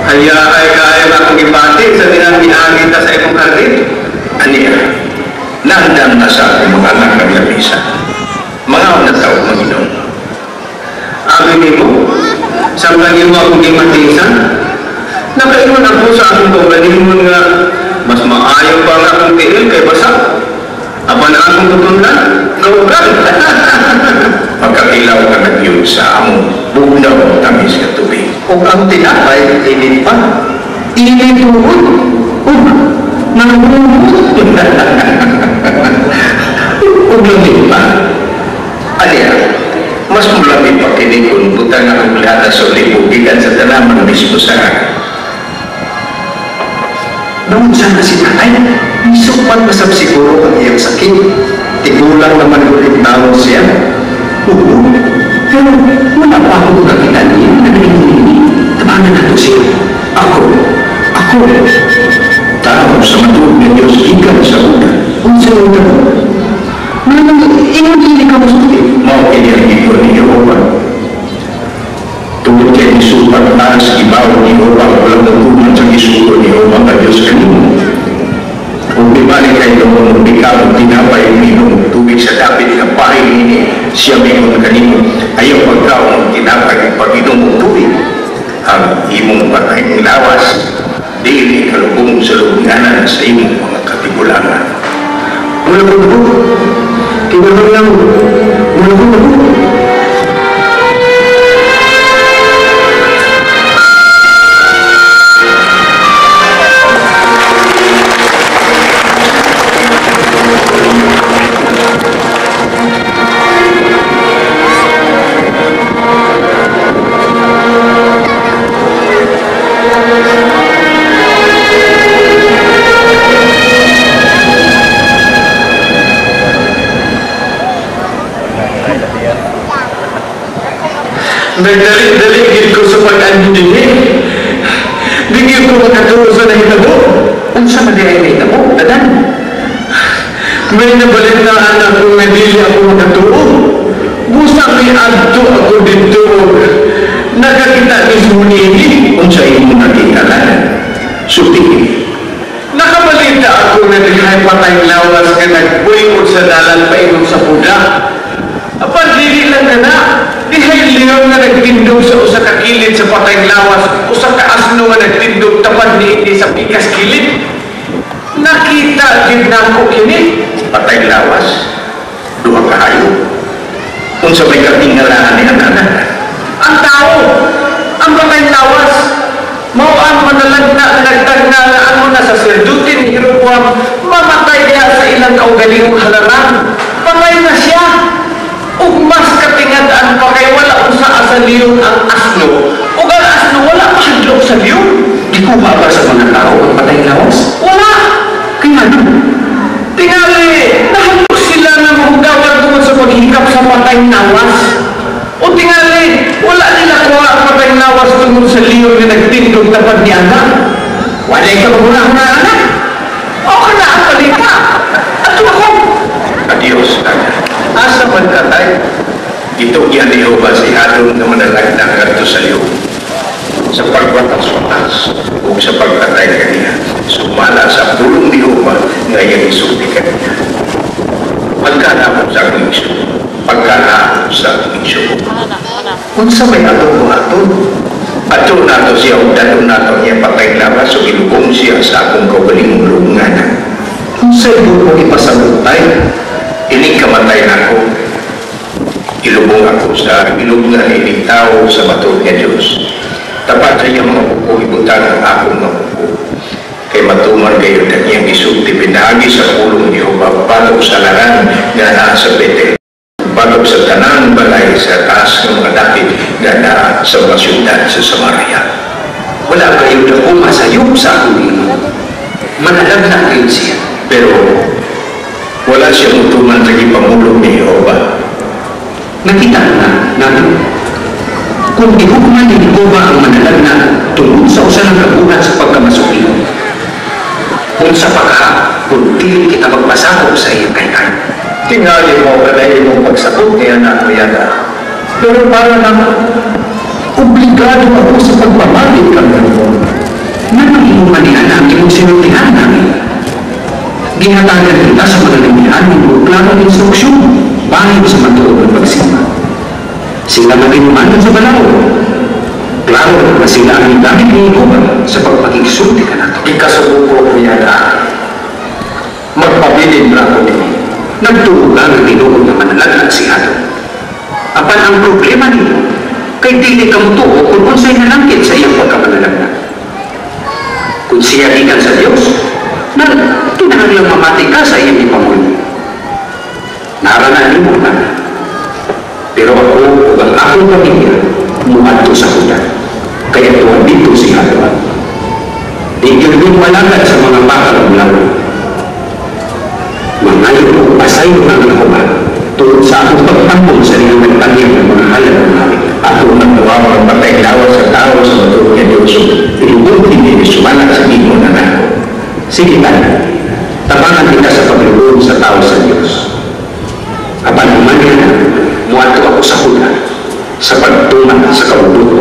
Haya ay kaya akong gipati sa dinang miagi ta sa imong kardin. Aniya, naandam na sa akong mga anak ng lamisa. Mga na tao, manginom. Abi nimo, samtang imo akong gimatisan, nakaingon ako sa akong kaugalingon nga mas maayo pa ang akong tiil kay basa. Apan ang akong tutunlan, kaugan. Pagkakilaw ka nagyod sa among bugnaw tamis nga tubig. Ug ang tinapay init pa. Init tuhod. Ug nanghumot. Ug lami pa. Aniya, mas mulami pa kini kung butang akong lata sa libo gikan sa tanaman mismo sa Noon sana si tatay, isukman masab siguro ang iyang sakit. Tigulang naman ulit tao siya. Oo, pero wala pa ako nakita niya na naging. Tabangan nato siya. Ako, ako. Tao sa matuod nga Diyos gikan sa una. Unsa yung tao? Manang ingon dili ka mosulti. Mao kini ang gigon ni Jehova. Tungod kay gisupat taas ibaw ni Jehova, wala natuman sa gisugo ni Jehova nga Diyos kanimo. Kung bibali kay tungod bikaw tinapay minom tubig sa dapit nga pahi ini siya mingon kanimo, ayaw pagkaon tinapay ug pag-inom og tubig. Ang imong patayng lawas dili kalubong sa lubnganan sa imong mga katigulangan. Wala ko ko. Kinahanglan lang. Wala ko ko. Nagdali-dali gid ko sa pag-anhi dinhi. Di gyud ko makatuo sa nahitabo. Unsa man diay nahitabo, dadan? May nabalitaan ako nga dili ako makatuo. Busa may adto ako didto. Nakakita mismo niini. Unsa imong nakita kanan? Sultihi. Nakabalita ako nga dihay patay lawas nga nagbuy-od sa dalan paingon sa Huda. Apan dili lang kana. Dihay leon nga nagtindog sa usa ka kilid sa patayng lawas, usa ka asno nga nagtindog tapad niini sa pikas kilid. Nakita gid nako kini. Patayng lawas, duha ka hayop. Unsa may katingalahan ni ang anak? Ang tao, ang patayng lawas, mao ang manalagna nagtagna nga ang mga saserdote ni Jeroboam mamatay diha sa ilang kaugalingong halaran. Patay na siya. Ug mas katingad-an pa kay wala usa sa leon ang asno. Ug ang asno wala mahadlok sa leon. Gikuha ba sa mga tao ang patayng lawas? Wala. Kay ano? Tingali, nahadlok sila nga mahugawan tungod sa paghikap sa patayng lawas. O tingali, wala nila kuha ang patayng lawas tungod sa leon nga nagtindog tapad ni anak. Wala ka maghuna-huna, anak. O ka na ang balita. Ato ako. Adios, anak. Asa man katay? Itugyan ni Jehova si Adon nga manalagna ngadto sa leon. Sa pagwatas-watas ug sa pagpatay kaniya, sumala sa pulong ni Jehova nga iyang isulti kaniya. Pagkanaon sa akong igsoon, pagkanaon sa akong igsoon. Unsa may atong buhaton? Adto nato siya ug dadon nato niya patay lawas ug ilubong siya sa akong kaugalingong lubnganan. Unsa imong ipasabot tay? Inig kamatay nako, ilubong ako sa ilubngan ining tao sa matuod nga Dios. Tapat sa iyang mga buko, ibutang ang akong mga buko. Kay matuman gayon ang iyang isulti pinaagi sa pulong ni Jehova batok sa laran nga naa sa Betel, batok sa tanang balay sa taas ng mga dapit nga naa sa mga siyudad sa Samaria. Wala kayo dako masayop sa akong ginoo. Manalagna kayo siya. Pero wala siya mutuman sa gipamulong ni Jehova. Nakita na nato. Kung gihukman ni Jehova ang manalagna tungod sa usa lang kabuhat sa pagkamasuki, unsa pa ka kung dili kita magpasakop sa iyang kaykay? Tingali mo kanay imong pagsakop niya na kuyada. Pero para na obligado ako sa pagpamati kang ganoon. na ang imong sinultihan namin. Gihatagan kita sa mga amihanan og klarong instruksyon bahin sa matuod nga pagsimba. Sila maginumanon sa balaod. Klaro na sila ang gamit ni Jehova sa pagpakigsulti kanato. Ikasubo ko niya na magpabilin ra ko nimo. Nagtuo ka nga tinuod nga manalaglag si Adam. Apan ang problema nimo, kay dili ka motuo kung unsay nalangkit sa iyang pagkamanalaglag. Kung siya gikan sa Dios, na kinahanglang mamati ka sa iyang ipamulo. Nara na nimo na. Pero ako ug ang akong pamilya muadto sa Huda. Kay atuan didto si Hadad. Di gyud mi moalagad sa mga baka ug lawom. Mangayo og pasaylo ang Jehova tungod sa akong pagtambong sa iyang nagtanyag ng mga halad ng hari. Ato ang tuwa ang patay lawas sa tao sa matuod nga Diyos. Ilubong kini sumala sa Ginoo na nako. Sige tanan, tabangan kita sa paglubong sa tao sa Diyos. Apan human na, muadto ako sa Huda sa pagtuman sa kabubut.